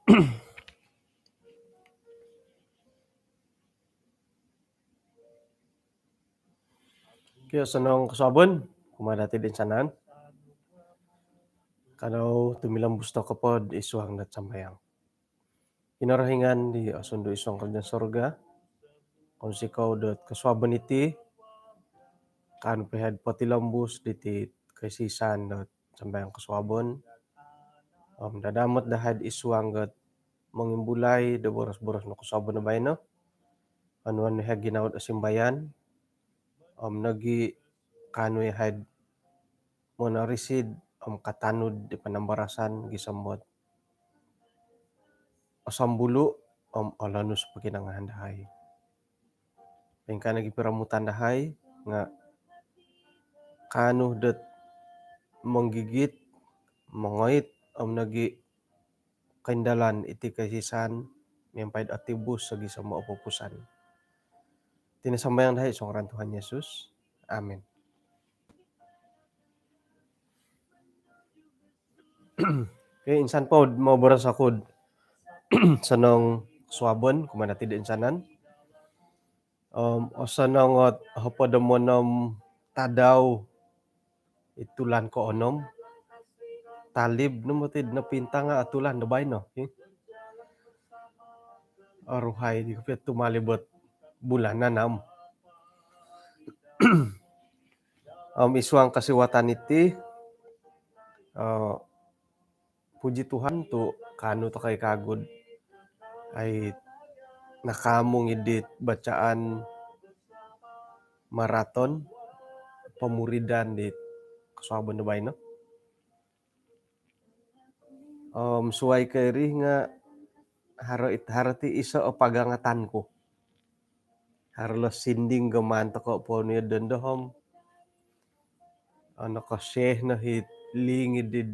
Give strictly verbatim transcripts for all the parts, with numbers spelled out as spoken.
Kio, osonong kosuabon kumaa dati do insanan. Kanou tumilombus tokou po id suang dot sambayang. Kinorohingan di osundu id suang kerajaan sorga, kounsikou dot kosuabon iti, kaanu po yahai potilombus diti koisisan dot sambayang kosuabon. Om dadamot dahai id suang dot mongimbulai do boros-boros nu kosuabon do baino. Onuan yahai ginawo dot osimbayan, om nogi kaanu yahai monorisi om katanud di panambarasan gisom dot osombulu om olonus pokinongohon dahai. Poingkaa nogi piromutan dahai nga kaanu dot monggigit, mongoit om nogi koindalan iti koisisan miampai dot otibus gisom dot opupusan. Iti no sambayang dahai id suang ngaran Tuhan Yesus. Amin. Okey, insan po moboros oku dot osonong kosuabon kumaa dati do insanan. Om osonong ot hopod om onom tadau id tulan koonom. Talib no moti do nopintang o tulan do baino, eh. Oruhai di kopio tumalib ot bulan anam. Om id suang kosiwatan iti, eh, puji Tuhan tu kaanu tokou kagu dot ai nakaamung id dit bacaan maraton pemuridan di kosuabon do baino. Om suai ko iri nga haro it-, haro ti iso o pagangatan ku. Haro lo sinding do maan tokou ponuo dondo om, eh, noko-share no it link id dit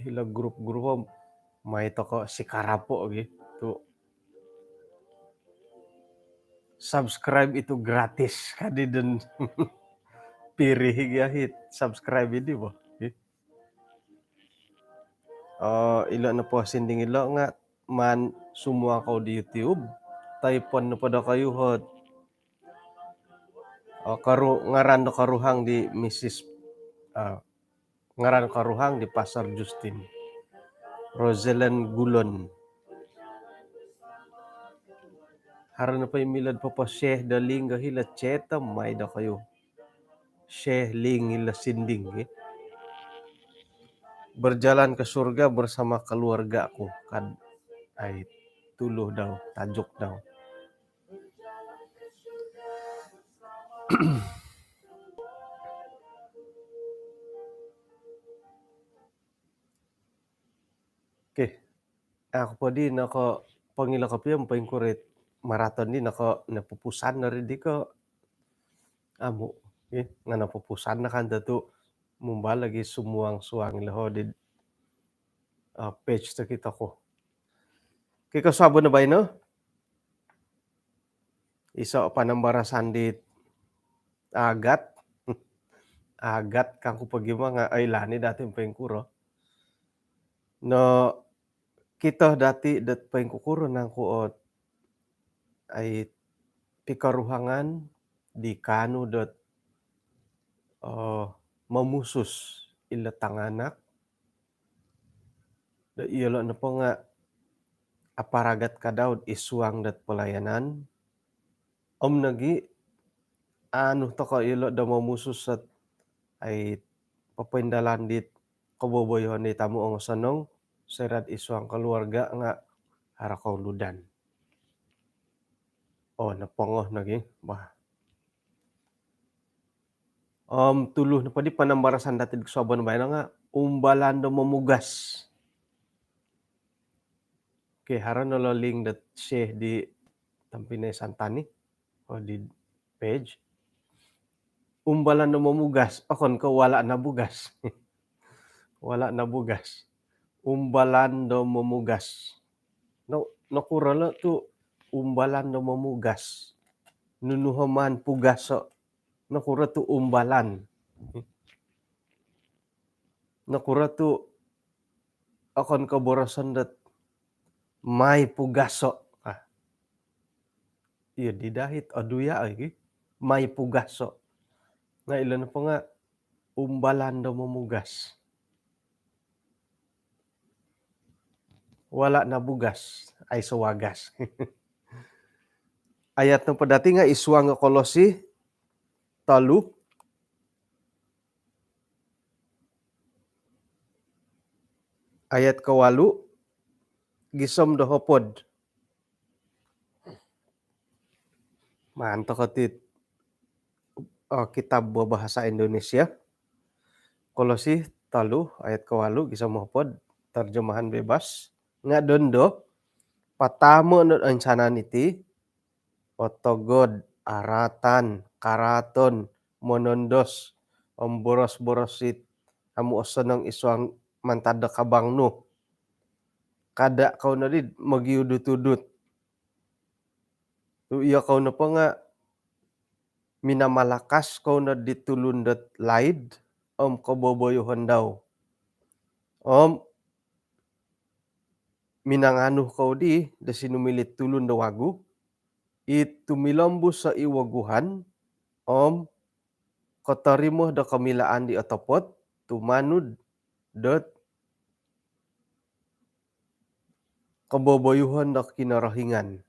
hilo grup-grup om mai tokou sikarapo gitu. Subscribe itu gratis kadi don. Piri gia it subscribe ini bo. Eh, ilo nopo sinding ilo nga maan sumuang kou di YouTube. Type-on nopo dokoyu ot, eh, koru-, ngaran do koruhang di Missus, eh, ngaran koruhang di Pastor Justin. Rosellen Gulon. Haro nopo i milo do popo-share do link do hilo chat om mai dokoyu. Share link ilo sinding, eh. Berjalan ke surga bersama keluargaku, ka dau. Ai, tulu dau, tajuk dau. Okey. Aku po di noko pongilo kopio om poingkuro it maraton di noko nopupusan no ri di ko amu. Okey, nga nopupusan no kan tu mumbal lagi sumuang-suang ilo ho di, eh, page tokito ku. Okey, kosuabon do baino. Iso panambarasan di agat. Agat kangku pogi ma nga oilaan i dati poingkuro. Nokito dati dot poingkukuro nangku ot ai pikoruhangan di kaanu dot, eh, momusus ilo tanganak do iyolo nopo nga aparagat ka dau id suang dot pelayanan. Om nogi anu tokou iyolo do momusus ot ai popoindalan dit koboboyoon di tamu ongosonong, soira id suang keluarga nga haro kouludan. Oh, nopongo nogi. Bah. Om tulu nopo di panambarasan dati kosuabon baino nga umbalan do momugas. Okey, haro no lo link dot share di tompinai Santani. Oh, di page. Umbalan do momugas, okon ko wala nabugas. Wala nabugas. Umbalan do momugas. No, nokuro lo tu umbalan do momugas? Nunu ho maan pugaso? Nokuro tu umbalan? Nokuro tu okon ko boroson dot mai pugaso'. Ah. Iyo di dahit, oduya' oi ki. Mai pugaso'. Nga' ilo nopo nga' umbalan do momugas. Wala' nabugas, aiso wagas. Ayat nopo dati nga' id suang Kolosi tolu, ayat kowalu' gisom do hopod. Maan toko ti, eh, kitab berbahasa Indonesia. Kolosi tolu ayat kowalu' gisom hopod, terjemahan bebas. Nga' dondo, patamo' no oinsanan iti, otogod, aratan, karaton, monondos, om boros-boros it amu' osonong id suang mantad do kabang nu. Kada' kou nodi mogiudut-udut. Tu' iyokou nopo nga' minamalakas kou nod di tulun dot laid om koboboyuhon dau. Om minanganu kou di do sinumiliu tulun do wagu, i tumilombus o iwoguhan, om kotorimo do komilaan di otopot, tumanud dot koboboyuhon do Kinorohingan.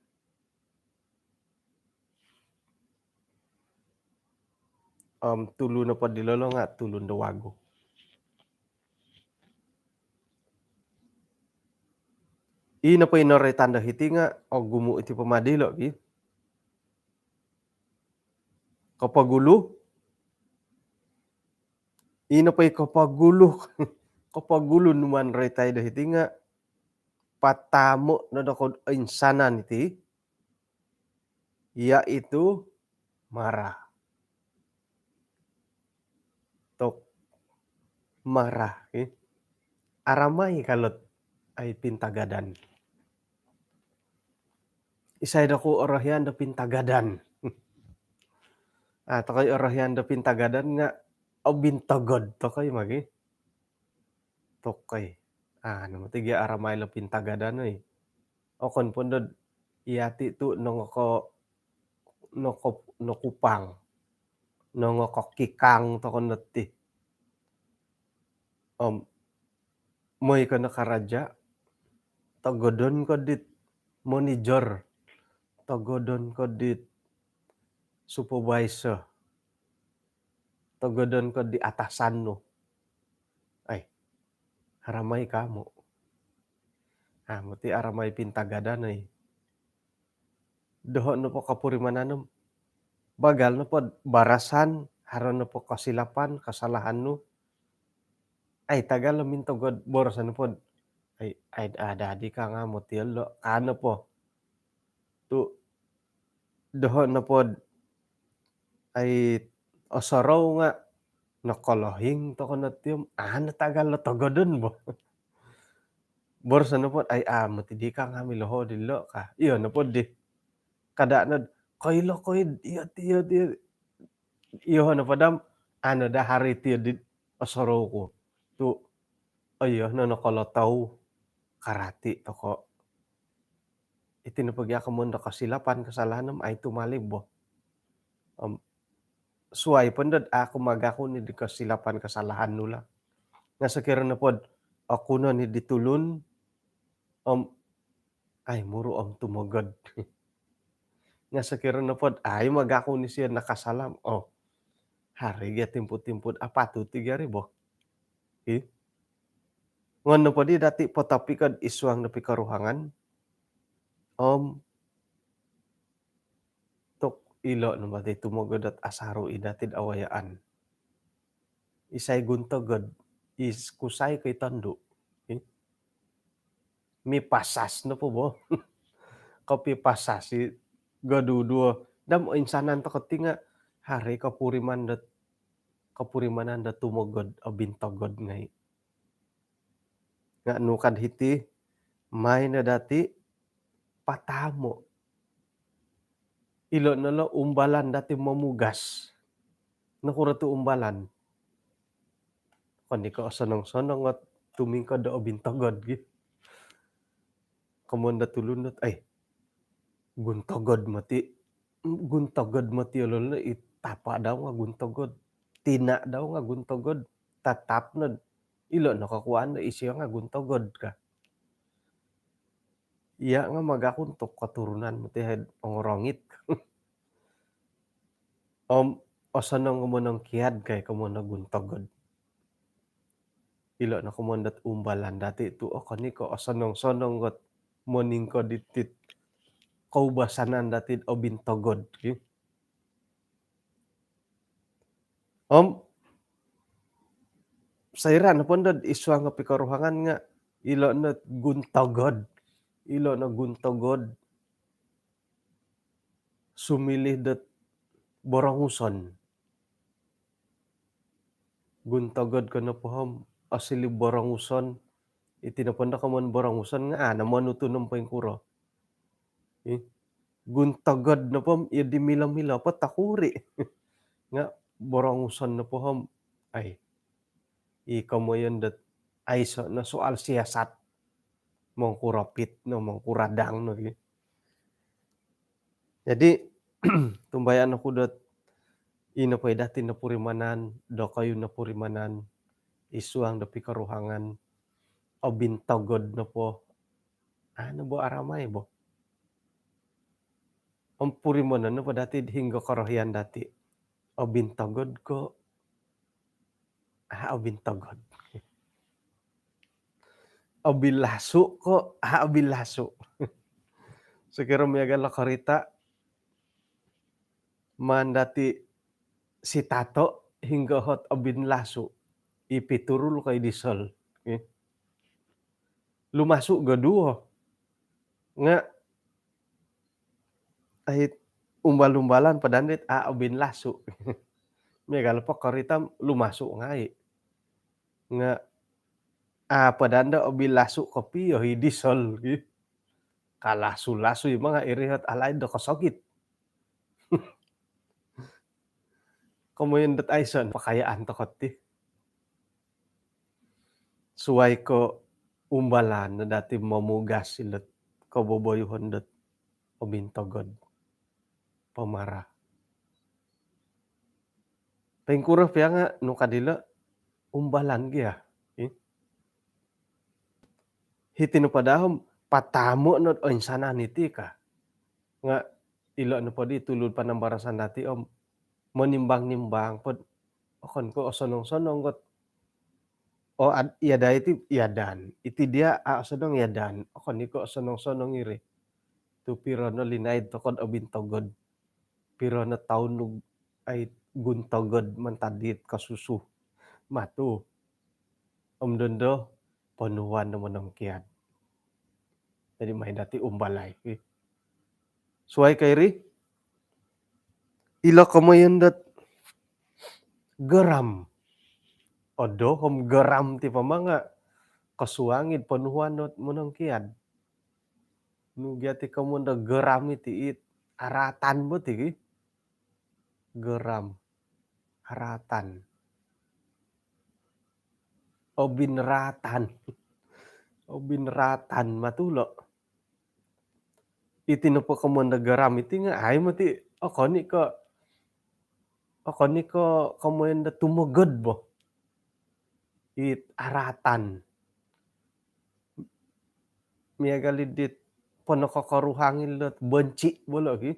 Om tulun nopo dilo lo nga' tulun do wagu. I nopo i noroitan do hiti nga' ogumu' iti po madi lo' ki. Kopogulu. I nopo i kopogulu. Kopogulu nu maan roitai do hiti nga' patamo' no do kod oinsanan iti, iaitu marah. Tu' marah, eh. Aramai ka lot ai pintagadan. Isai doku orohian do pintagadan? Ah, tokoi orohian do pintagadan nga' obintogod tokoi magi. Tokoi. Ah, namo ti gia aramai lo pintagadan oi. Okon po nod iyati tu' nongoko-, noko-, nokupang. Nongokokikang toko noti. Om moi ko no karaja, togodon ko dit manager, togodon ko dit supervisor, togodon ko di atasan nu. Ai, aramai kamu. Ah, moti aramai pintagadan ai. Doho' nopo kopurimanan nu, bagal nopo barasan, haro nopo kosilapan, kasalahan nu. Ai, tagal lo mintogod, boroson nopo. Ai, ai, ada di ka nga' moti ilo, ka nopo. Tu' doho' nopod ai osorou nga' nokolohing toko no tiom, a' no tagal lo togodon bo. Boroson nopod ai, a' moti di ka nga' miloho' dilo' ka. Iyo nopod di. Kada' nod koilo koid, iyo ti, iyo ti. Iyo nopod om, a' no daa haro ti di osorou ku. Tu' iyo no nokolotou karati toko. Iti nopo gia komoyon do kosilapan, kasalahan om ai tumalib bo. Om suai po ndod aku magaku ni di kosilapan, kasalahan nu lah. Nga' sokiro nopod aku no ni di tulun om ai muru om tumogod. Nga' sokiro nopod ai magaku ni sio nakasalah. Oh, haro gia timpu-timpu apatut ti gia ri bo. Ih. Ngon nopo di dati potopikod id suang do pikoruhangan. Om tu' ilo no moti tumogod dot asaru i dati'd awayaan. Isai guntogod, is kusai ko i tondu'. Ih. Mipasas nopo bo. Kopipasas i goduduo. Dam oinsanan toko ti nga' haro i kopuriman dot, kopurimanan dot tumogod, obintogod ngai'. Nga' nu kad hiti, mai no dati patamo'. Ilo no lo umbalan dati momugas. Nokuro tu umbalan? Okon i ko osonong-sonong ot tumingkod do obintogod gi. Komoyon dot tulun dot, ai, guntogod moti, guntogod moti ilo no, i tapa dau nga guntogod, tina dau nga guntogod, tatap no ilo no kokuaan do isio nga guntogod ka. Iya nga magakun tu keturunan moti hai ongorongit. Om osonong ko monongkiad kai komoyon do guntogod. Ilo no komoyon dot umbalan dati tu, okon i ko osonong-sonong ot moningkod iti koubasanan dati obintogod, ki. Om soira nopo ndo id suang pikoruhangan nga ilo no guntogod, ilo no guntogod sumiliu dot boronguson. Guntogod ko nopo om osiliu boronguson, iti nopo ndo komoyon boronguson nga, ah, namanut tu no poingkuro. Ih, guntogod nopo om iya di milo-milo po tokuri. Nga boronguson nopo om, ai, i komoyon dot aiso no soal siasat, mongkuropit no, mongkuradang no, ki. Jadi, tumbayaan oku dot ino po i dati nopurimanan, dokoyu nopurimanan, id suang do pikoruhangan, obintogod nopo, anu bo, aramai bo. Om purimanon nopo dati hinggo korohian dati. Obintogod ko, ah, obintogod. Obilasu ko, ah, obilasu. Sokiro miagal o korita, maan dati sitato hinggo ot obinlasu. I piturul ko i disol. Eh. Lumasu goduo. Nga, ai, umbal-umbalan po daa dit, ah, obinlasu. Miagal po korita lumasu ngai. Nga, ah, po daa do obinlasu kopio i disol, ki. Kalasu-lasu i manga iri ot alaid do kosogit. Komoyon dot aiso no pakayaan toko ti. Suai ko umbalan no dati momugas ilo koboboyuhon dot obintogod, pamarah. Poingkuro pia nga, nu ka dilo, umbalan gia. Ih. Hiti nopo daa om patamo no oinsanan iti ka. Nga ilo nopo di tulun panambarasan dati om monimbang-nimbang po, okon ko osonong-sonong ot, oh, ad-, iya daa iti, iya daa. Iti dia, ah, osonong, iya daa. Okon i ko osonong-sonong iri. Tu piro no linaid toko do obintogod. Piro no toun nu, ai, guntogod mantad dit kosusu. Matu. Om dondo, ponuhuan do monongkiad. Jadi, mai dati umbalai. Suai ko iri, ilo komoyon dot geram. Odo om geram ti po manga kosuang id ponuhuan dot monongkiad. Nu gia ti komoyon do geram iti, it araatan bo ti, ki. Geram. Araatan. Obinraatan. Obinraatan matu lo. Iti nopo komoyon do geram iti nga, ai, moti, okon i ko, okon i ko komoyon do tumogod bo. It araatan. Miagal i dit ponokokoruhang ilo benci bo lo, ki.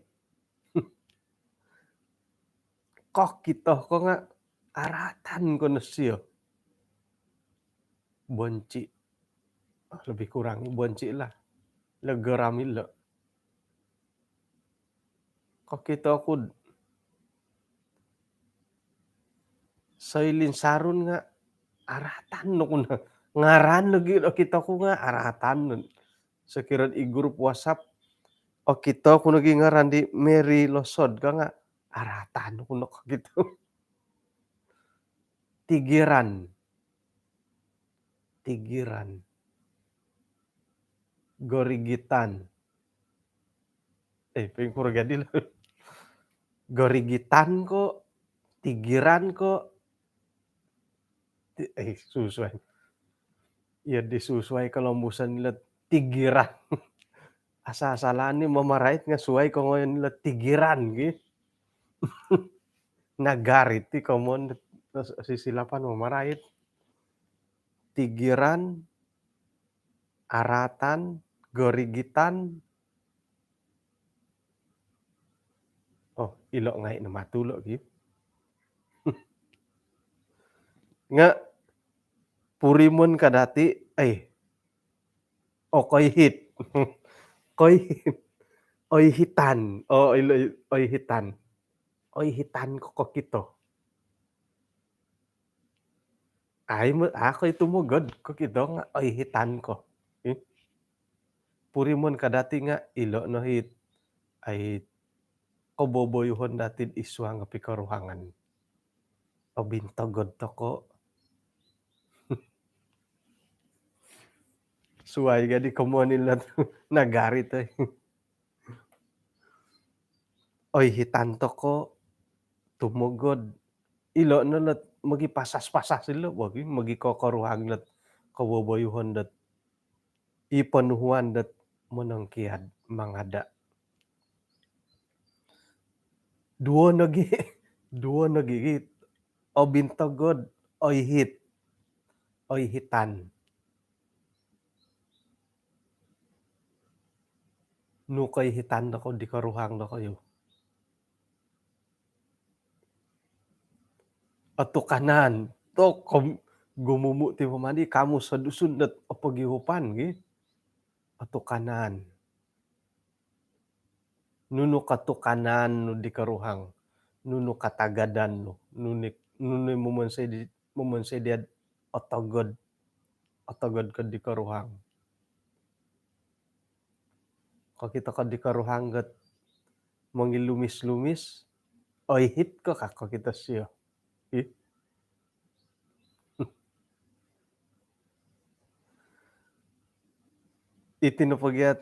Kokito ko nga araatan ko no sio. Benci. Ah, lebih kurang benci lah. Ilo geram ilo. Kokito ku do Soilin Sarun nga araatan no ku no. Ngaran nogi okito ku nga araatan no. Sokiro i grup WhatsApp, okito ku nogi ngaran di Mary Losod ka nga araatan no ku no kokito. Tigiran. Tigiran. Gorigitan. Eh, poingkuro gia dilo. Gorigitan ko, tigiran ko. Ti-, eh, susuai. Iya, di susuai kalombusan ilo tigiran. Asa-asalan ni mamarait nga suai kongoyon lo tigiran gi. Nagarit ti komon sisilapan mamarait. Tigiran, aratan, gorigitan. Oh, ilo ngai no matulo gi. Nga purimon ka dati, eh, oh, koihit. Koihit. Oihitan. Oh, ilo, oihitan. Oihitan ko kokito. Ai, me-, a, ko itu mogod kokito nga oihitan ko. Eh? Purimon ka dati nga ilo no hit. Ai, koboboyuhon dati id suang pikoruhangan. Obintogod toko. Suai gadi komon ilo nagarit, eh. Oihitan toko, tumogod. Ilo no lot mogipasas-pasas ilo, bogi, mogikokoruhang lot koboboyuhon dot i ponuhuan dot monongkiad mangada. Duo nogi, duo nogi gi, obintogod, oihit, oihitan. Nu koihitan dokoyu di koruhang dokoyu? Otukanan. Tok, kom-, gumumu ti pomadi kamus Dusun dot opogihupan gi. Otukanan. Nunu kotukanan nu di koruhang? Nunu katagadan nu? Nunu, nunu momonsoi di, momonsoi dia otogod, otogod ko di koruhang? Kokito ko di koruhang got mongilumis-lumis, oihit ko ka kokito sio? Ih. Iti nopo gia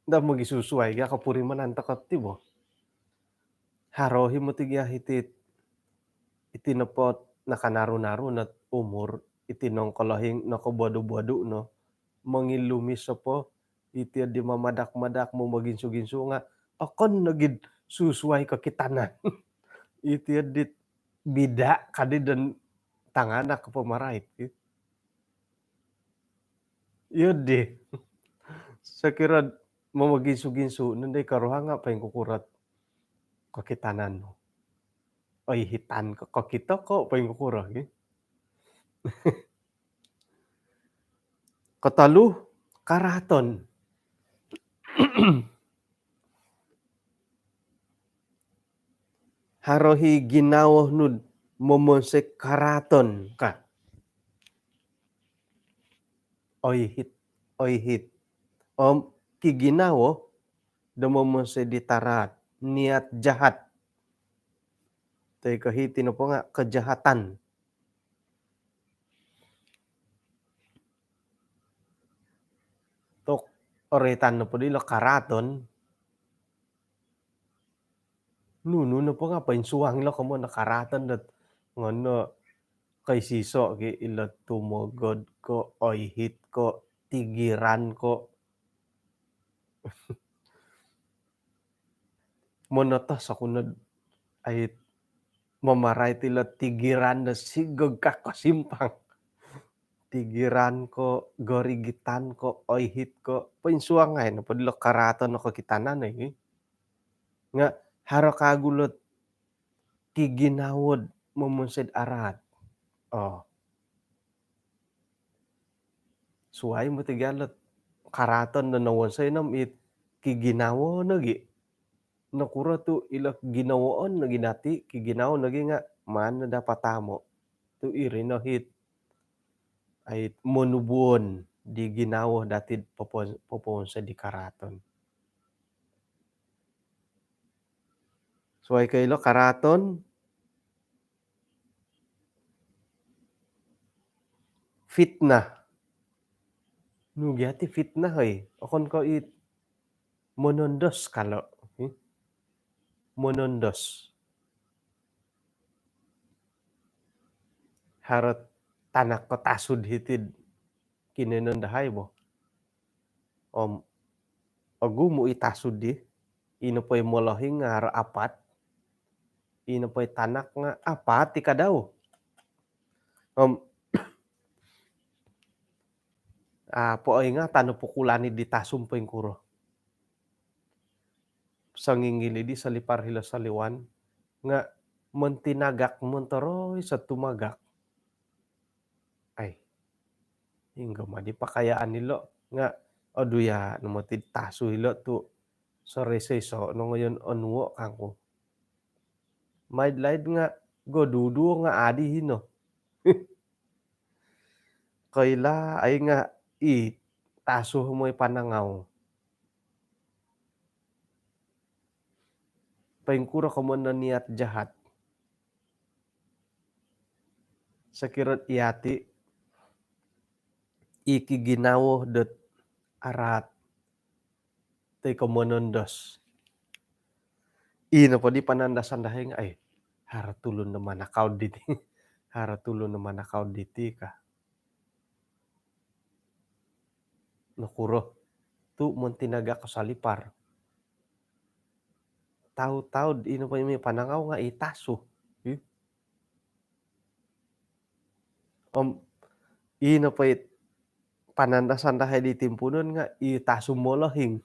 nda mogisusuai gia kopurimanan toko ti bo. Haro hi moti gia hiti, iti nopo nakanaru-naru no umur, iti nongkolohing nokobodu-bodu no, mongilumis opo, iti di mamadak-madak, momoginsu-ginsu nga okon nogi susuai kokitanan. Iti di bida kadi dan tanganak pamarait. Iyo di. Sokiro momoginsu-ginsu nondo i koruhang nga poingkukuro kokitanan nu? Oihitan ko kokito ko poingkukuro gi. Kotolu, karaaton. Haro hi ginawo nu'd momonsoi karaaton ka. Oihit, oihit. Om kiginawo do momonsoi di taraat, niat jahat. Toi ko hiti nopo nga kejahatan. Tok, oritan nopo dilo karaaton. Nunu nopo nga poinsuang ilo komoyon do karaaton dot ngono koisiso ki ilo tumogod ko, oihit ko, tigiran ko. Monotos oku nod ait mamarait ilo tigiran do sigog ka kosimpang. Tigiran ko, gorigitan ko, oihit ko, poinsuangai nopo dilo karaaton o kokitanan oi. Nga haro kagu lot kiginawo'd momonsoi'd araat. Oh. Suai moti gia lot karaaton do nowonsoi nom it kiginawo nogi. Nokuro tu ilo ginawoon nogi dati, kiginawo nogi nga maan no dapat amo. Tu iri no hit ait monubuon di ginawo dati'd popo-, popowonsoi di karaaton. Suai ko ilo karaaton, fitnah. Nu gia ti fitnah oi? Okon ko it monondos kalo. Hmm? Monondos. Harot tanak ko tasud hiti'd kinoiyonon dahai bo. Om ogumu' i tasu di, ino po i molohing nga haro apat, ino po i tanak nga apat i kadau. Om, a, poingatan no pukulan i di tasu poingkuro. Songinggil i di solipar hilo soliwan, nga montinagak, montoroi so tumagak. Ai, hinggo ma di pakayaan ilo, nga oduya no moti tasu ilo tu' soroiso-iso no ngoyon onuo' kangku. Maid-laid nga goduduo nga adi hino. Koilo ai nga i tasu moi panangau. Poingkuro komoyon do niat jahat? Sokiro iyati i kiginawo dot araat toi ko monondos, ino po di panandasan dahai nga, ai, haro tulun do manakau diti. Haro tulun do manakau diti ka. Nokuro? Tu' montinagak o solipar. Tau-tau ino po i moi panangau nga i tasu. Ih. Om ino po i panandasan dahai di timpuunon nga i tasu molohing.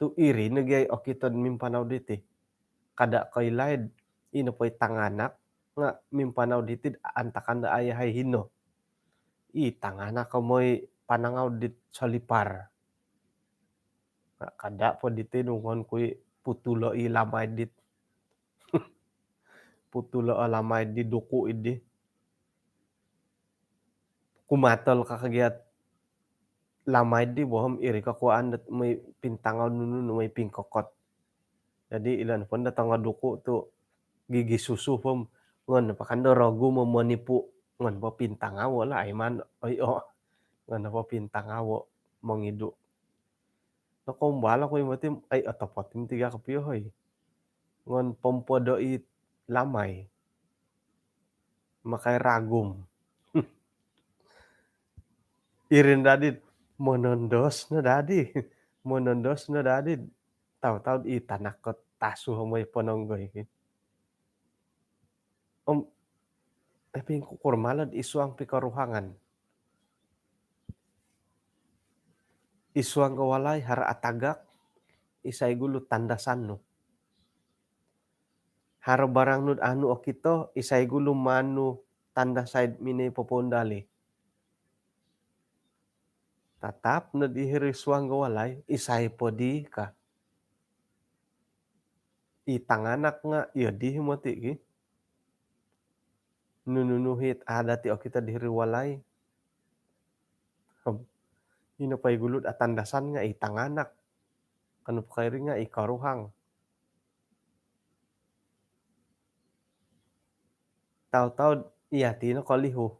Tu' iri nogi ai okito mimpanau diti. Kada' koilo'd ino po i tanganak nga mimpanau diti antakan do ayahai hino. I tanganak o moi panangau dit solipar. Nga kada' po diti nungon ku i putulo' i lamai dit. Putulo' o lamai di duku' idi. Kumatol ka kagiat lamai di bo om iri kokuaan dot moi pintangau nunu, moi pingkokot. Jadi ilo nopo ndo tongo duku' tu' gigi susu po om ngon nopo kando rogu mo monipu', ngon po pintangawo' lah, ai maan, oi, o. Ngon nopo pintangawo' mongidu'. Nokoumbal oku i moti, ai, otopot i moti ga kopio, hoi. Ngon pompodo i lamai. Makai ragum. Iri no dadi, monondos no dadi. Monondos no dadi. Tau-tau i tanak ko tasu o moi pononggoi. Om, tapi ingkukur mala id suang pikoruhangan. Id suang ko walai haro atagak, isai gulu tandasan nu. Haro barang nu'd anu okito, isai gulu maan nu tandasai'd minoi popoundali. Tatap no di hiri suang ko walai, isai po di ka. I tanganak nga iyo di moti ki. Nunu-nunu hit adat i okito di hiri walai. Ino po i gulu'd atandasan nga i tanganak. Kanu po ko iri nga i koruhang. Tau-tau iyati no kolihu.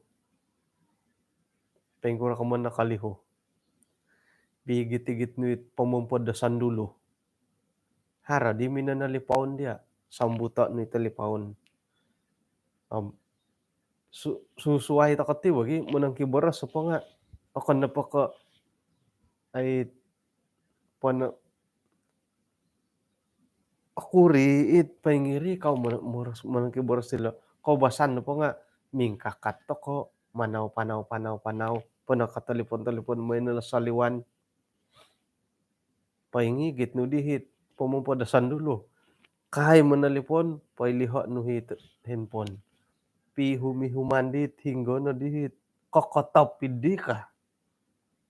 Poingkuro komoyon no kolihu? Pigit-igit nu it pomompod do sandulu. Haro di minonolipaun dia, sambuto' nu i tolipaun. Om, su-, susuai toko ti bagi, monongkiboros po nga, okon nopo ko, ai, pono, okuri it poingiri kau mon-, moros-, monongkiboros ilo. Koubasan nopo nga, mingkakat toko, manau, panau, panau, panau, pono ko tolipon-tolipon, moi no lo soliwan. Poingigit nu di hit pomompod do sandulu. Kai monolipon, poiliho' nu hit handphone. Pihum-ihuman dit, hinggo no di hit. Kokotop idi ka.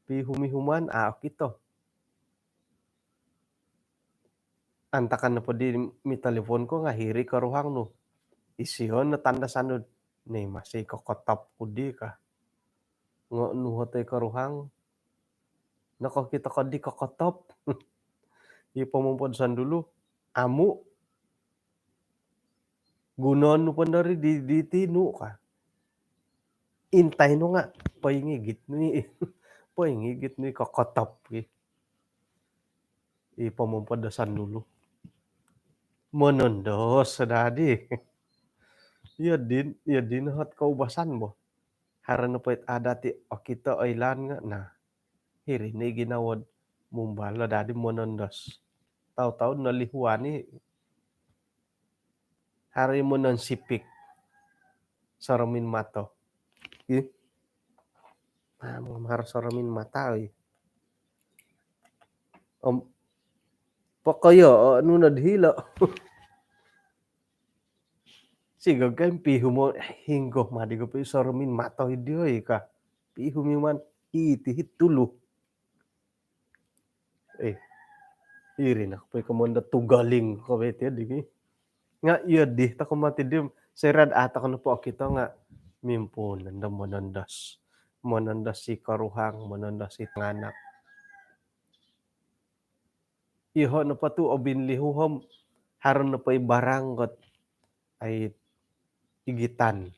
Pihum-ihuman, a' okito. Antakan nopo di mitolipon ko nga hiri koruhang nu. Isio no tandasan nu. Ni masih kokotop ku di ka. Ngo nu hot oi koruhang. Nokokito ko di kokotop i pomompod sandulu, amu'. Gunoon nu po ndo ri di, di tinu ka. Intai nu nga, poingigit nu i, poingigit nu i kokotop i, i pomompod do sandulu. Monondos dadi. Iyo din, iyo din hot koubasan bo. Haro nopo it adat i okito oilaan nga, nah, hiri ni ginawo'd Mumbal lo dadi monondos. Tau-tau nolihuan i hari mononsipik. Soromin mato. Ih. Nah, mamahar soromin mata, oi. Om, pokoyo, oh, nunod hilo. Sigo kan pihumo, eh, hinggo madi ko pi soromin mato idio i ka. Pihumi man, hiti hit tulu. Eh, iri no kopoi komondo tugaling ko bete digi. Nga iyo di, toko mati di, serad atak no po okito nga mimpuun nondo monondos. Monondos i koruhang, monondos i tanganak. Iho nopo tu obinlihu om, haro nopo i barang got ai igitan.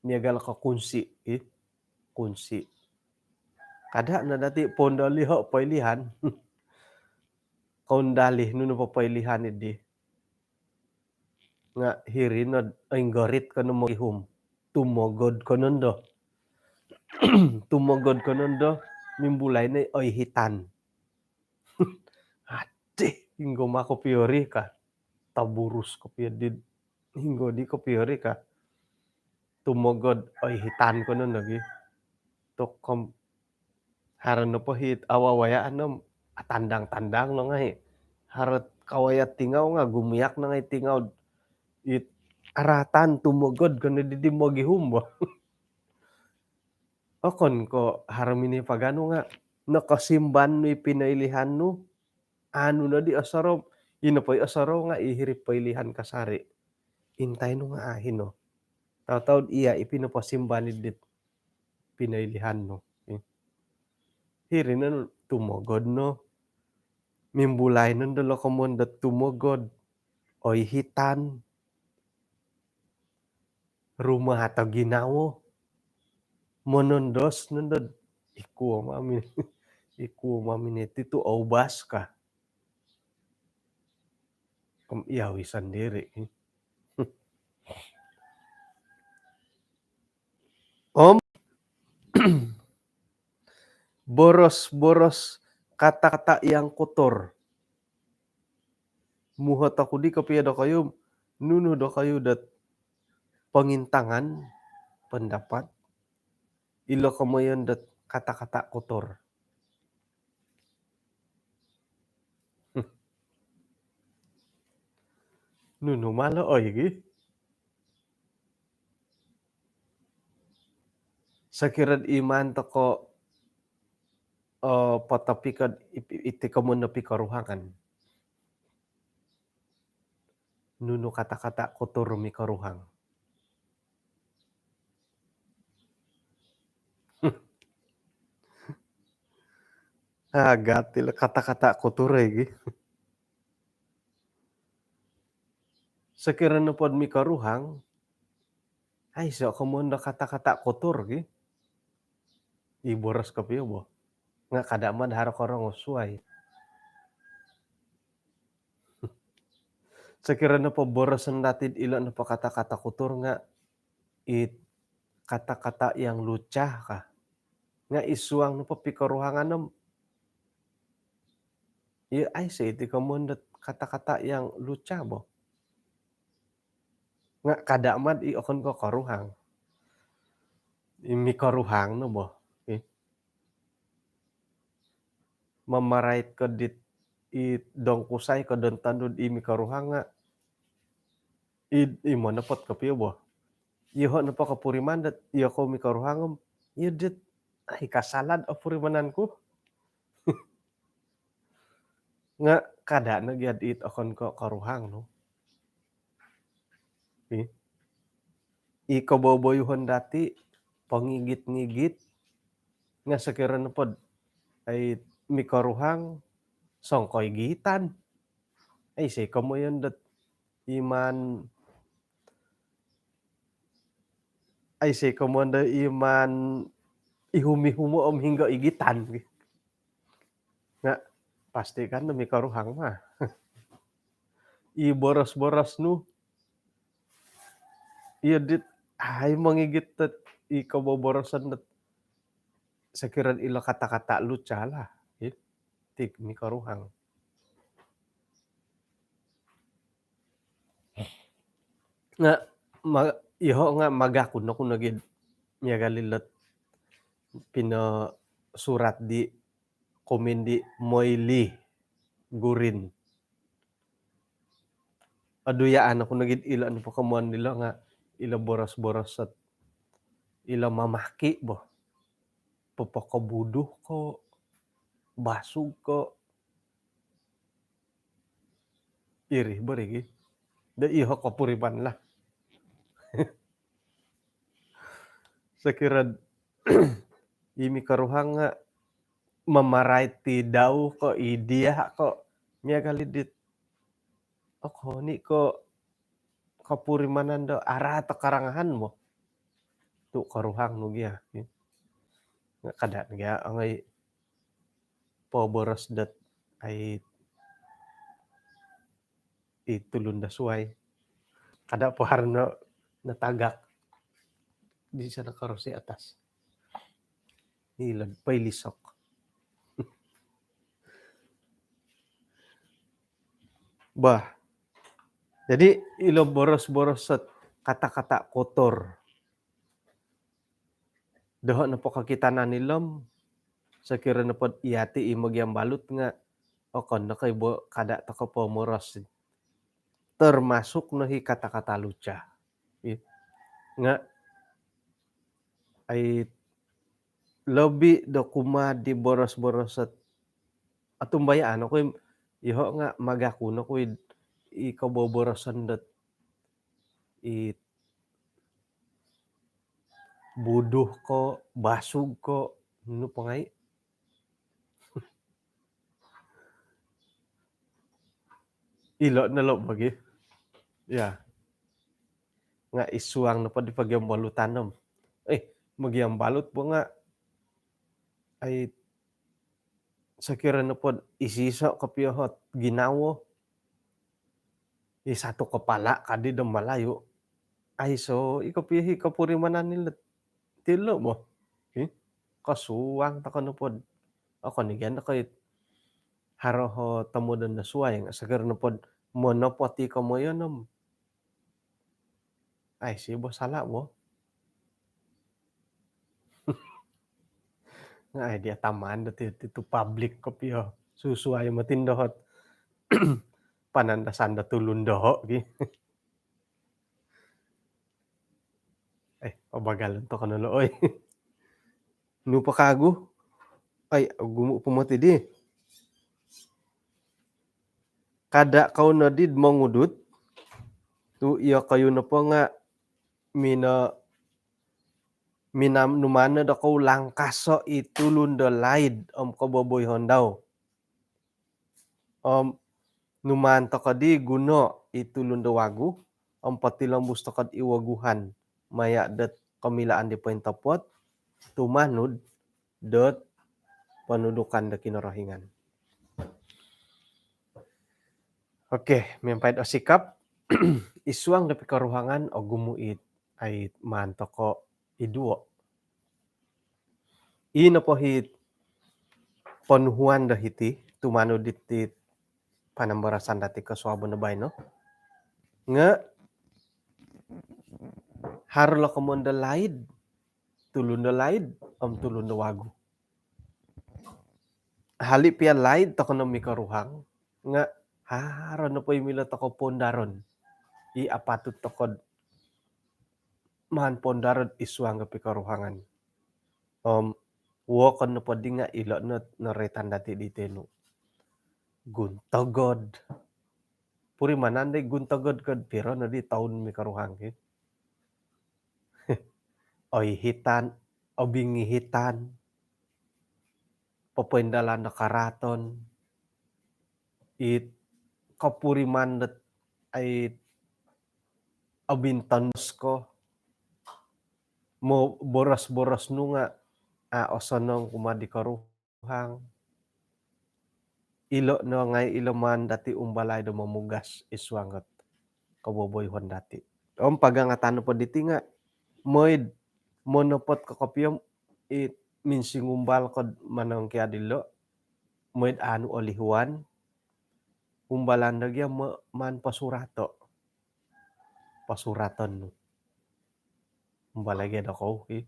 Miagal ko kunsi, i kunsi. Kada no dati pondoliho poilihan. Kondoliho nunu po poilihan idi. Nga hiri no inggorit kono mogihum. Tumogod kono ndo. Tumogod kono ndo, mimbulai no oihitan. Adih, hinggo ma kopio ri ka. Taburus kopio di, hinggo di kopio ri ka. Tumogod oihitan kono nogi. Tokom haro nopo hit awawaya anom atandang-tandang no ngai. Haro kawaya tingau nga gumiak no ngai tingau. It aratan tumogod kono didi mogihum bo. Okon ko haro mini paganu nga nokosimban nu i pinoilihan nu, anu nodi osorou, ino po i osorou nga i hiri poilihan kasari. Intai nu nga ahino. Tau-tau iya i pinoposimban i dit pinoilihan nu. Hiri no tumogod no. Mimbulai no ndo lokomon dot tumogod. Oihitan. Rumah atau ginawo. Monondos nondo. Iku mami. Iku mami niti tu obas ka. Om iyawi sendiri. Om boros-boros kata-kata yang kotor. Muhot oku di kopio dokoyu, nunu dokoyu dot pongintangan pendapat, ilo komoyon dot kata-kata kotor. Nunu malo oi gi. Sokiro iman toko, eh, potopikod iti komoyon do pikoruhangan. Nunu kata-kata kotor mikoruhang. Agat ilo kata-kata kotor lagi. Sokiro nopod mikoruhang, aiso komoyon do kata-kata kotor gi. I boros kopio bo. Nga kada mad haro korongou suai. Sokiro nopo boroson dati ilo nopo kata-kata kotor nga it kata-kata yang lucah ka. Nga id suang nopo pikoruhangan om, iya aiso iti komoyon dot kata-kata yang lucah bo. Nga kada mad i okon ko koruhang. I mikoruhang no bo. Eh. Mamarait ko dit i dong kusai ko don tandu i mikoruhang nga i, i monopot kopio bo. Iyoho nopo kopuriman dot iyo ko mikoruhang om, iyo dit, ai, kasalad opurimananku. Nga kada no giad it okon ko koruhang no. I, i koboboyuhon dati pongigit-ngigit nga sokiro nopod ai mikoruhang songkoigitan. Aiso komoyon dot iman, aiso komoyon do iman ihum-ihumo om hinggo igitan. Nga pasti kan do mikoruhang mah. I boros-boros nu. Iyo dit, ai mongigit dot i koboboroson dot sokiro ilo kata-kata lucah lah. I. ti mikoruhang. Nga' ma-, iyoho' nga' magakun oku nogi'd miagal ilo't pinosurat di komen di Moili Gurin. Aduyaan oku nogi'd ilo nopo komoyon dilo nga' ilo boros-boros ot ilo mamaki' bo. Popokobuduh ko', basug ko'. Iri bo ri gi. Do iyoho' kopuriman lah. Sokiro i mikoruhang nga' mamarait i dau ko', i dia' ko', miagal i dit. Okon i' ko' kopurimanan do araat o karangahan bo. Tu' koruhang nu gia. Nga' kada' gia ongoi poboros dot ai i tulun do suwai. Kada' po haro no natagak di sana karosi atas. Ilo'd poilisok. Bah. Jadi ilo boros-boros ot kata-kata kotor. Doho' nopo kokitanan ilo om, sokiro nopod iyati' i mogiambalut nga' okon no koi bo kada' toko' pomoros. Termasuk no hi kata-kata lucah. I, nga' ai lobi do kumaa di boros-boros ot otumbayaan oku i, iyoho' nga' magakun oku i, i koboboroson dot i buduh ko', basug ko', nunu po ngai'. Ilo' no lo' bagi. Ya. Nga' i suang nopo di pogiambalutan om. Eh, mogiambalut bo nga' ai sokiro nopod iso-iso kopio ot ginawo. I satu kepala kadi do Malayu. Aiso i kopio i kopurimanan ilo't tilo bo. Hi? Kosuang toko' nopod. Okon i' gia no koi haro o tomodon do suwai nga' sokiro nopod monopot i komoyon om. Aiso bo sala' bo. Nga' ai dia tamaan do ti, ti tu public kopio. Susuai moti ndo ot panandasan do tulun doho' gi. Eh, pabagalon toko' no lo' oi. Nu po kagu? Ai, ogumu' po moti di. Kada' kou nodi'd mongudut tu' iyokoyu nopo nga' mino-, minam-, numaan no dokou langkaso' i tulun do laid om koboboyoon dau. Om numaan toko' di guno i tulun do wagu om potilombus toko'd i woguhan maya' dot komilaan di pointopot tumanud dot ponudukan do Kinorohingan. Okey, miampai'd osikap, i suang do pikoruhangan ogumu' i ai maan toko' iduo'. I nopo hi ponuhuan do hiti tumanud diti panambarasan dati' kosuabon do baino nga' haro lo' komoyon do laid, tulun do laid om tulun do wagu. Hali' piya laid toko' no mikoruhang nga' haro nopo i milo toko' pondaron i apatut toko'd maan pondaro'd i suang do pikoruhangan. Om wokon nopo di nga' ilo' no noroitan dati' di tenu. Guntogod. Purimanan di guntogod kod piro no di toun mikoruhang ki. Oihitan, obingihitan, popoindalan do karaaton, it kopuriman dot ai obintonos ko, mo boros-boros nu nga' a' osonong kumaa di koruhang. Ilo' no ngai' ilo' maan dati' umbalai do momugas i suang dot koboboyoon dati'. Om pagangatan nopo diti nga' moi'd monopot ko kopio om i minsingumbal kod manangkiad ilo'. moi'd anu olihuan, umbalan do gia ma-, maan posurato'. Posuraton nu. Umbalai gia dokou, ki.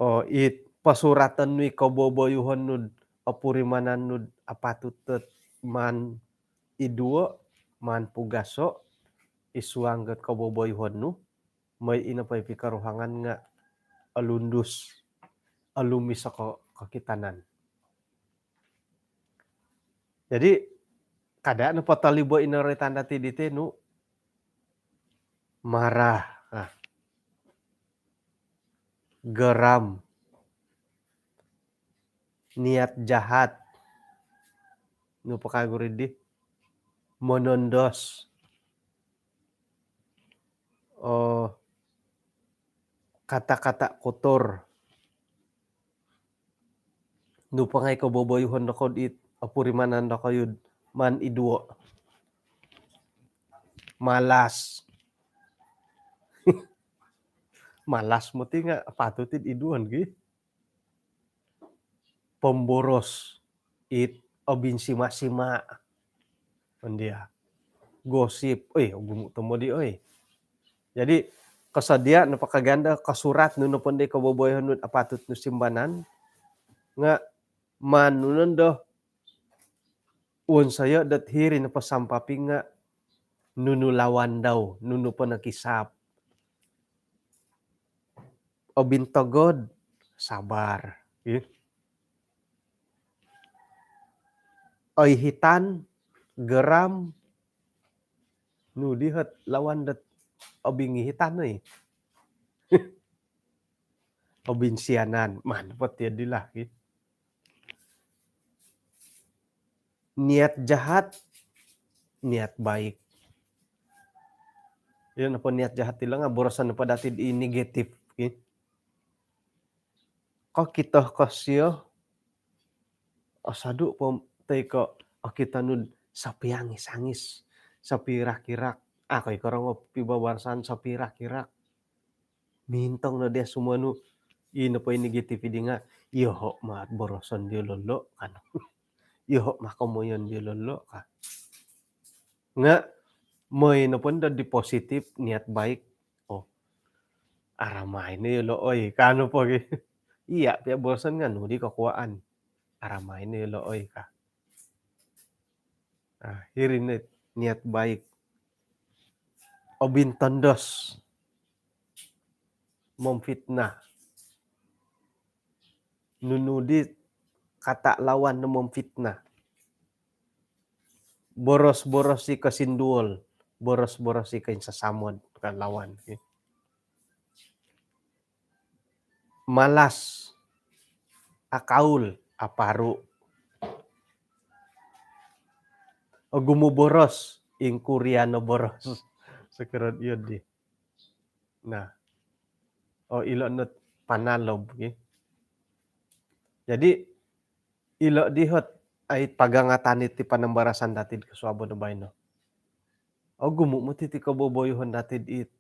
Oo, it posuraton nu i koboboyuhon nu'd opurimanan nu'd apatut dot maan iduo', maan pugaso' i suang dot koboboyuhon nu, moi ino po i pikoruhangan nga' olundus, olumis o ko-, kokitanan. Jadi, kada' nopo tolibo' ino roitan dati' diti nu, marah, ah, geram, niat jahat, nu po kagu ri di, monondos, oh, kata-kata kotor. Nu po ngai' koboboyuhon dokoyu'd it opurimanan dokoyu'd maan iduo'. Malas. Malas moti nga' apatut i'd iduon, gi. Pomboros, it obinsima-sima. Ondia. Gosip, oi, ogumu' tomod i, oi. Jadi, kosodia' nopo kagu ndo kosurat nu nopo ndo i koboboyuhon nu'd apatut nu simbanan, nga' maan nu nondo wonsoyo' dot hiri nopo sampaping nga' nunu lawan dau, nunu po nokisaap. Obintogod, sabar, ih. Oihitan, geram, nu di hot lawan dot obingihitan, oi. Obinsianan, maan po tiyo di lah, ih. Niat jahat, niat baik. Iyo nopo niat jahat ilo nga' boroson nopo dati'd i negatif, ki. Kokito ko sio, osodu' po toi ko' okito nu'd sopiangis-angis, sopirak-irak. A' ko i' korongou pibabarasan sopirak-irak. Mintong no diya' sumonu, ino po i negatif di nga', iyoho' ma boroson diyolo' lo', kan. Iyoho' ma komoyon diyolo' lo', ka. Nga' moi nopo ndo di positif, niat baik. Oh, aramai no iyolo', oi, ka nopo gi. Iya' piya boroson nga' nu di kokuwaan. Aramai no iyolo', oi, ka. Ah, hiri no niat baik. Obintondos. Momfitnah. Nunu di kata lawan do momfitnah? Boros-boros i kosinduol, boros-boros i koinsasamod ka lawan. Malas, akaul, aparu'. Ogumu boros, ingkurian o boros. Sokiro iyo di. Nah. Oh, ilo' no panalob, ki. Jadi, ilo' di hot ai pagangatan iti panambarasan dati'd kosuabon do baino. Ogumu' moti ti koboboyuhon dati'd it.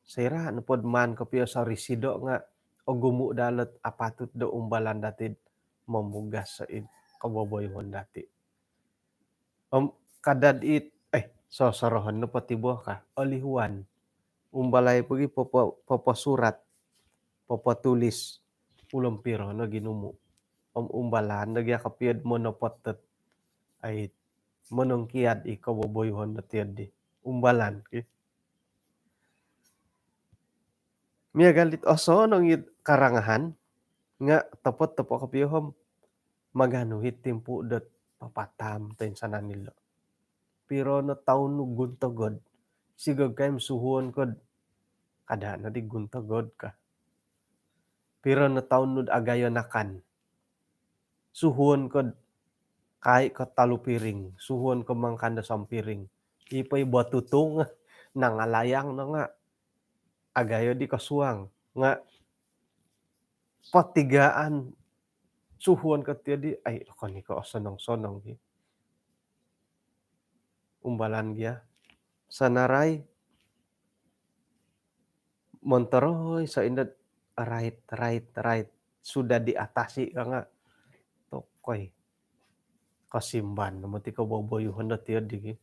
Soira' nopod maan kopio sorisido' nga' ogumu' daa lot apatut do umbalan dati'd momugas id koboboyuhon dati'. Om kada'd it, eh, sosorohon nopo ti bo ka, olihuan. Umbalai pogi popo-, poposurat, popotulis, ulom piro no ginumu'. Om umbalan no gia kopio'd monopot dot, ai, monongkiad i koboboyuhon dot iyo di. Umbalan, ki. Miagal dit osonong it karangahan, nga' topot-topot kopio om maganu it timpu' dot papataam toinsanan ilo'. Piro no toun nu guntogod, sigog kai om suhuon ko'd, kada' no di guntogod ka. Piro no toun nu'd agayo nakan, suhuon ko'd kai ko tolu piring, suhuon ko mangakan do sompiring. I po i botutung, nangalayang no nga' agayo di kosuang. Nga' potigaan, suhuon ko tiyo di, ai, okon i' ko osonong-sonong di. Umbalan gia. Sanarai, montoroi so indo'd rait, rait, rait. sudah diatasi ka nga'. Tokoi. Kosimban no moti koboboyuhon dot iyo digi.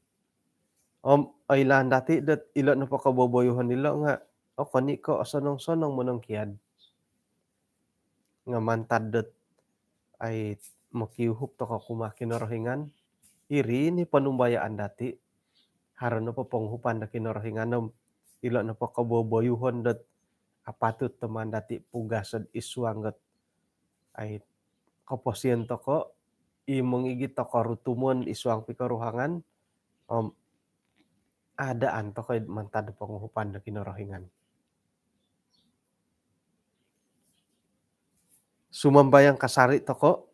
Om oilaan dati' dot ilo' nopo koboboyuhon ilo' nga' okon i' ko' osonong-sonong monongkiad. Nga' mantad dot ai mokiuhup toko' kumaa Kinorohingan, iri ni ponumbayaan dati', haro nopo ponguhupan do Kinorohingan om ilo' nopo koboboyuhon dot apatut do maan dati' pugaso'd id suang dot ai koposion toko', i mongigit toko' rutumon id suang pikoruhangan, om adaan toko' id mantad do ponguhupan do Kinorohingan. Sumambayang kasari' toko',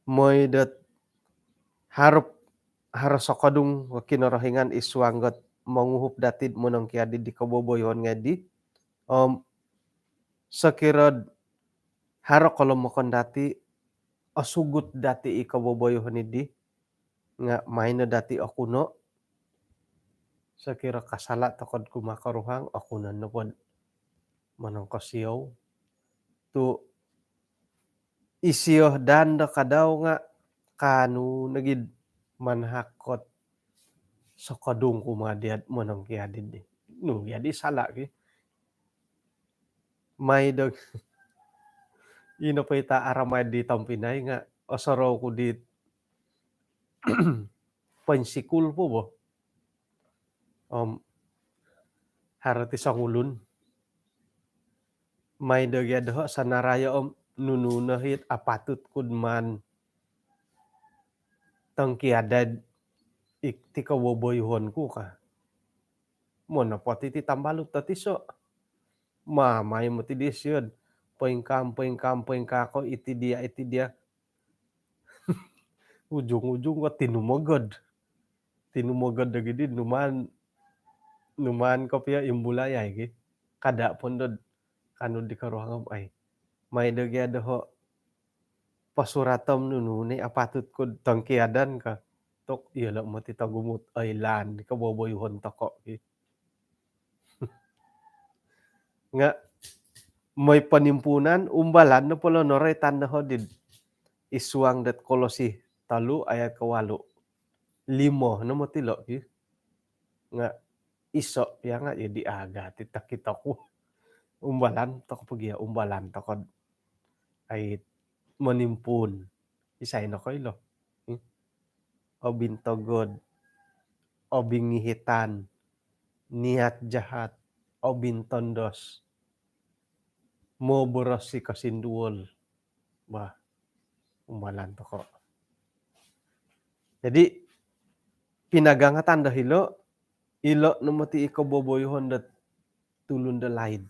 moi dot harap haro sokodung o Kinorohingan id suang dot monguhup dati'd monongkiad di koboboyuhon ngai' di, om sokiro'd haro kolomokon dati', osugut dati' i koboboyuhon iddi, nga' maan no dati' okuno'. Sokiro kasala' toko'd kumaa koruhang, okunon nopod monongkosiou. Tu' isio daa do kadau nga' kaanu nogi'd manahak ot sokodung kumaa diya'd monongkiad iddi. Nu, jadi sala' ki. Mai do ino po ita' aramai di tompinai nga' osorou ku di poinsikul po bo. Om haro ti songulun. Mai do gia doho' sanarayo om nunu no hit apatut ku'd maan tongkiadai'd ti koboboyuhon ku ka. Mono po ti ti tambalut to tiso'. Mamai moti disio'd poingkaa, poingkaa, poingkaa ko' iti diya', iti diya'. Ujung-ujung ko' tinumogod. Tinumogod do gidi numaan, numaan kopio imbulayai ki. Kada' pon dod kaanu di koruhang om ai. Mai do gia doho' posuratom nunu ni apatut ku'd tongkiadan ka. Tu' iyolo' moti togumu't oilaan di koboboyuhon toko' ki. Nga' moi ponimpuunan, umbalan nopo lo noroitan doho' di'd id suang dot Kolosi tolu ayat kowalu'. Limo no moti lo' ki. Nga' iso' piya nga' iyo di aga' ti tokito ku. Umbalan toko' po gia, umbalan toko'd ai monimpuun. Isai no koilo? Hmm? Obintogod, obingihitan, niat jahat, obintondos, moboros i kosinduol. Bah, umbalan toko'. Jadi, pinagangatan do hilo', ilo' no moti i koboboyuhon dot tulun do laid.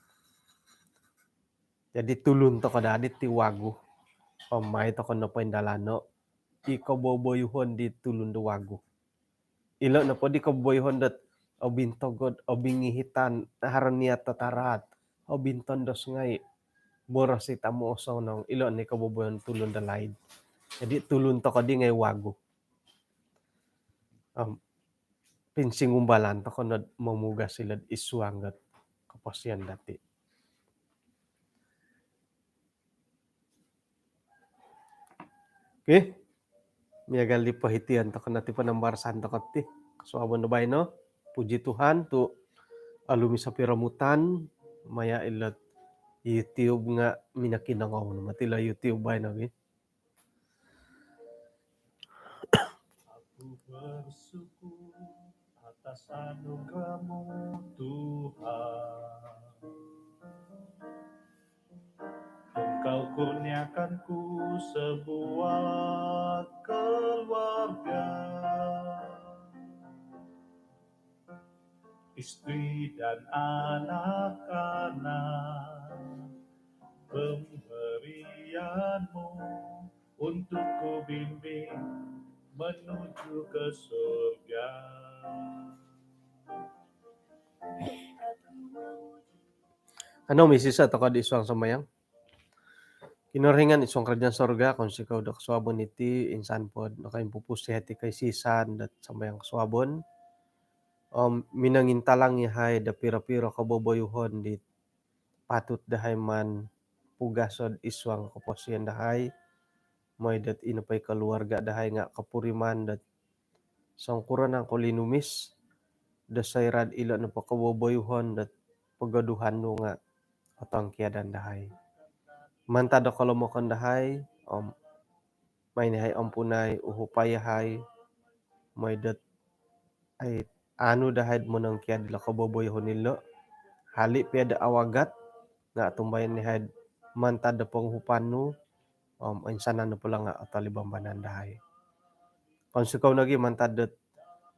Jadi tulun toko' daa diti wagu. Om mai toko' no poindalano' i koboboyuhon di tulun do wagu. Ilo' nopo di koboboyuhon dot obintogod, obingihitan, haro niat tataraat, obintondos ngai', boros it amu' osonong, ilo' ni koboboyuhon tulun do laid. Jadi tulun toko' di ngai' wagu. Om pinsingumbalan toko' nod momugas ilo'd id suang dot koposion dati'. Okey. Miagal di pohitian toko' nati panambarasan toko' ti kosuabon do baino. Puji Tuhan tu' olumis o piromutan maya' ilo'd YouTube nga' minakinongou no moti ilo' YouTube baino gi. Aku bersyukur atas anugerah-Mu, Tuhan. Engkau kurniakanku sebuah keluarga, istri dan anak-anak, pemberian-Mu untuk ku bimbing menuju ke surga. Kanou misisa' toko' di id suang sambayang. Kinorohingan id suang karajaan sorga, kounsikou do kosuabon iti, insan pod nokoumpus yahai ti koisisan dot sambayang kosuabon. Om minongintalang yahai do piro-piro koboboyuhon di patut dahai maan pugasod id suang koposion dahai, mooi dot ino po i keluarga dahai nga kopuriman dot songkuro nangku linumis do soira dilo nopo koboboyuhon dot pogoduhan nu nga otongkiadan dahai. Mantad do kolomokon dahai, om mai ni hai ompunai, uhupai yahai, mooi dot ai anu dahai monongkiad dilo koboboyuhon dilo, hali pia do awagat, nga tumbayaan ni hai mantad do ponguhupan nu, om insanan nu pula nga otolibambanan dahai. Kounsikou nogi mantad dot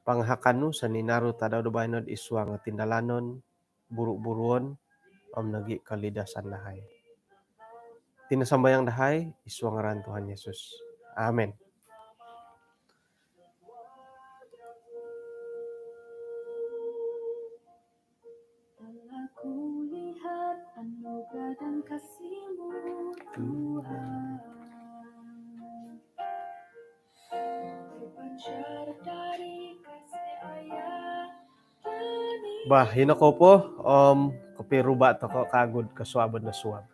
pangahakan nu soninaru tadau do baino id suang tindalanon, buru-buruon, om nogi kolidasan dahai. Iti no sambayang dahai id suang ngaran Tuhan Yesus. Amin. Telah kulihat anugerah dan kasih-Mu, Tuhan, terpancar dari kasih Ayah. Bah, hino kou po, om kopiruba tokou kagu id kosuabon do suab.